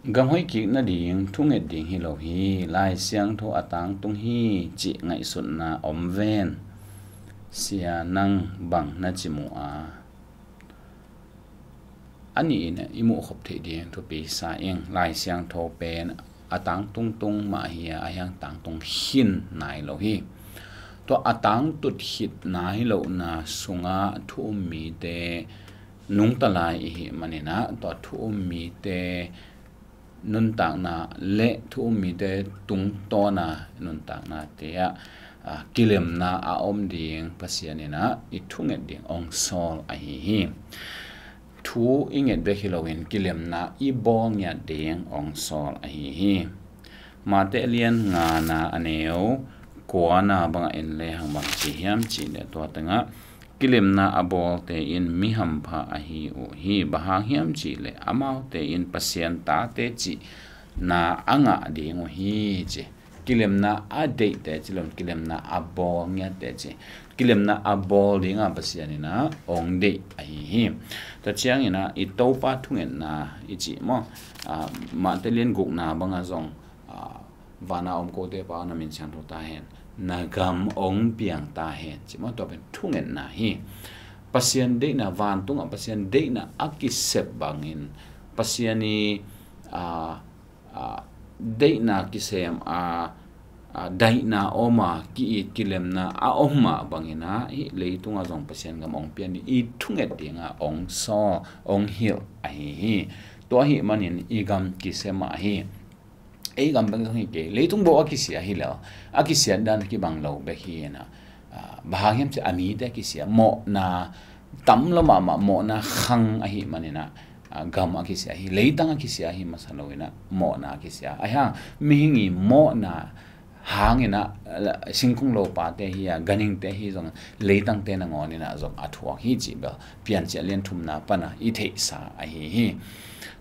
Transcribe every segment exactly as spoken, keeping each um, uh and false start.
Gamhoih kik nading thunget ding hi lo hi. Lai Siangtho a tangtung hi cih ngaihsutna om ven. Sia, nang bang na ci mu a? A nih in i muhkhop theih ding thupi sa ing. Lai Siangtho pen a tangtung tung mah hi a, a hiang tangtung khin nai lo hi. Tua a tangtut khit nai lohna sungah thu um mite nungta lai i hih maninah, tua thu um mite nuntakna le thu um mite tungtawna nuntaknate ah, a, kilemna a om ding Pasian inah i thunget ding ong sawl ahi hi. Thu i nget bek hi loin kilemna i bawl ngiat ding ong sawl ahi hi. Mate lian ngana a neu kuana bangah en lehang bang ci hiam cih leh tua tengah kilemna a bawlte in mi hampha ahi uh hi. Bang hang hiam cih leh amaute in Pasian tate cihna a ngah ding uh hi ci. Kilemna a deihte ci lo, kilemna a bawl ngiatte ci. Kilemna a bawl dinga Pasian inah ong deih ahi hi. Tua cianginah i Topa thungetna i cih maw, a, Mate lian gukna bangah zong, a, vana om kote pa, na min siangtho ta hen, na gam ong piang ta hen, ci maw, tua pen thungetna hi. Pasian deihna, vantungah Pasian deihna a kisep bangin Pasian i, a, a, deihna kisem a, a, daihna om a, ki-it kilemna a om mah banginah hih leitungah zong Pasian gam ong pian ding i thunget dinga ong sawl, ong hilh ahi hi. Tua ahih manin i gam kisia mah hi. Ei gam bek zong hi kei, leitung bawh a kisia hi lo, a kisiat dan kibang lo bek hi inah, a, bang hang hiam cih a mite a kisia, mawhna tam lo mahmah, mawhna khang ahih maninah, a, gam a kisia hi, leitang a kisia hi masa lo inah mawhna a kisia. Ahi hang mihing i mawhna hanginah, a, singkung lopate hi a, ganhingte hi zong, leitangte nangawninah zong a thuak hi cih bel Piancil lian thumna pana i theihsa ahi hi.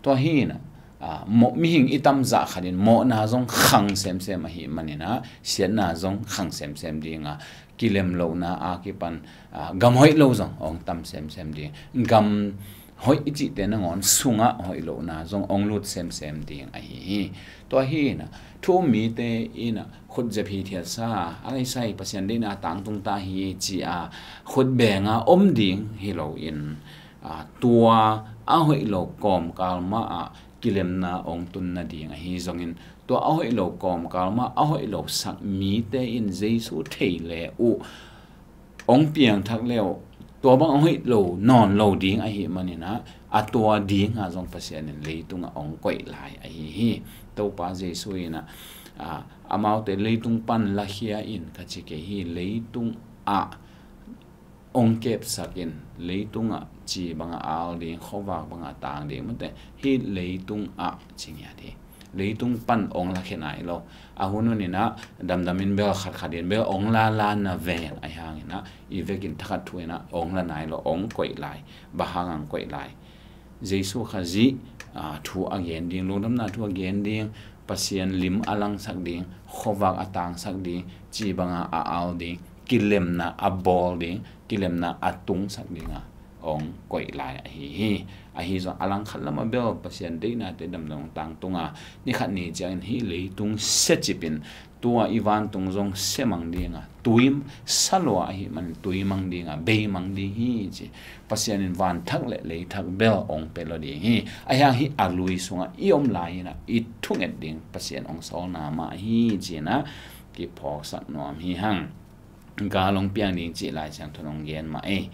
Tua hi inah, a, mawh, mihing i tamzah khatin mawhna zong khang semsem ahih maninah siatna zong khang semsem dinga, kilem lohna a kipan, a, gam hoih lo zong ong tam semsem ding. Gam hoih i cihte nangawn sungah hoih lohna zong ong lut semsem ding ahi hi. Tua hi inah thu um mite inah khut zep hithiatsa a, laisai Pasian deihna tangtung ta hi ci a khut benga om ding hi loin, a, tua a hoih lo kawmkal mah ah kilemna ong tun nading ahi zongin, tua a hoih lo kawmkal mah a hoih lo sak mite in Jesu thei le uh ong piangthak le uh, tua bang a hoih lo nawn lo ding ahih maninah, a tua dinga zong Pasian in leitungah ong koih lai ahi hi. Topa Jesu inah, a, amaute leitung pan lakhia in ka ci kei hi, leitungah ong kepsak in, leitungah ci bangah al ding, khuavak bangah tang ding, mate, hih leitungah ci ngiat hi. Leitung pan ong lakhia nai lo. A hun huninah damdamin bel khatkhatin bel ong lala na ven ahi hanginah i vekin thakhat thu inah ong la nai lo, ong koih lai. Bang hang ang koih lai? Jesu Khazih, a, thu a gen ding, lungdamna thu a gen ding, Pasian lim a langsak ding, khuavak a tangsak ding, ci banga a al ding, kilemna a bawl ding, kilemna a tungsak dinga ong koih lai ahi hi. Ahi zong a langkhat lamah bel Pasian deihnate damdam tangtunga, nikhat ni ciangin hih leitung siacipin tua i vantung zong semang dinga, tui salua ahih man tui mang dinga, bei mang ding hi ci. Pasian in vanthak le leithak bel ong pia lo ding hi. Ahi hang hih a lui sungah i om lai inah i thunget ding Pasian ong sawlna mah hi cinah kiphawksak nuam hi hang. Gal ong piang ding cih Lai Siangtho in ong gen mah ei.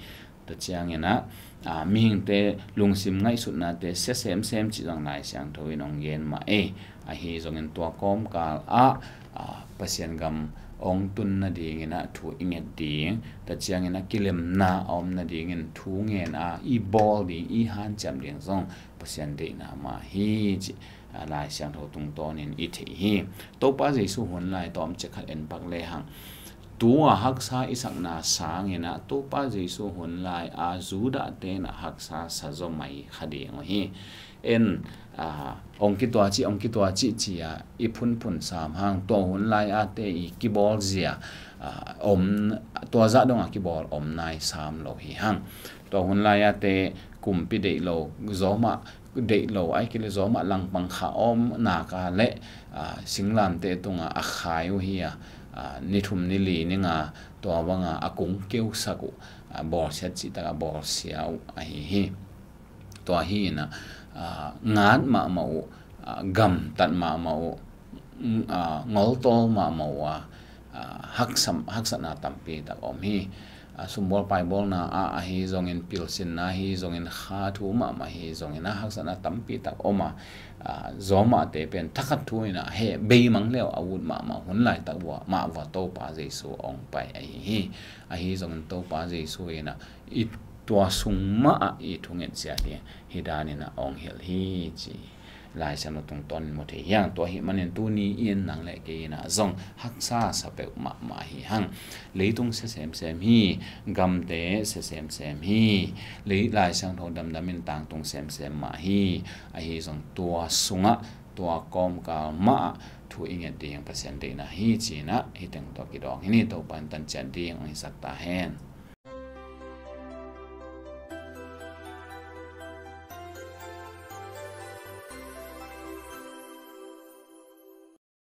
Tua cianginah, a, mihingte lungsim ngaihsutnate sia semsem cih zong Lai Siangtho in ong gen mah ei. Ahi zongin tua kawmkal ah, a, Pasian gam ong tun nadinginah thu i nget ding, tua cianginah kilemna a om nadingin thu ngen a i bawl ding, i hanciam ding zong Pasian deihna mah hi cih, a, Lai Siangtho tungtawnin i theih hi. Topa Jesu hun lai tawmcik khat en pak lehang, tua haksa i sakna sanginah Topa Jesu hun lai a Judah tenah haksa sa zaw mai kha ding uh hi. En, a, ong kituah cih, ong kituah cih ci-a i phunphun sam hang, tua hun lai ate i kibawl zia, a, om, tua zah dongah kibawl om nai sam lo hi hang. Tua hun lai ate kumpi deih lo zaw mah, deih lo a i kile zawmah langpang kha om naka le, ah, singlamteh tungah a khai uh hi a, ah, ni thum ni li ninga tua banga a kung keusak uh, ah, bawlsiat cihtakah bawlsia uh ahi hi. Tua hi inah, ah, ngat mahmah uh, ah, gamtat mahmah uh, mm, ah, ngoltawl mahmah uh a, ah, haksa, haksatna tampi tak om hi. Ah, sumbawl paibawlna ah ahi zongin, pilsinna ahi zongin, kha thu mahmah ahi zongin a haksatna tampi tak om a, ah, zawmahte pen thakhat thu inah he beimang leu a ut mahmah hun laitak uh ah mah uh a Topa Jesu a ong pai ahi hi. Ahi zongin Topa Jesu inah i tua sung mah ah i thunget ciat hi, hi danin a ong hilh hi ci Lai Siangtho tungtawnin mu thei hi hang. Tua ahih manin tuni in nang le kei inah zong haksa sa peuh mahmah hi hang. Leitung sia semsem hi, gamte sia semsem hi, lei Lai Siangtho damdamin tangtung semsem mah hi. Ahi zong tua sungah, tua kawmkal mah ah thu i nget ding Pasian deihna hi ci inah hih teng tawh kidawng hi ni. Topa in tanciat ding ong hisak ta hen.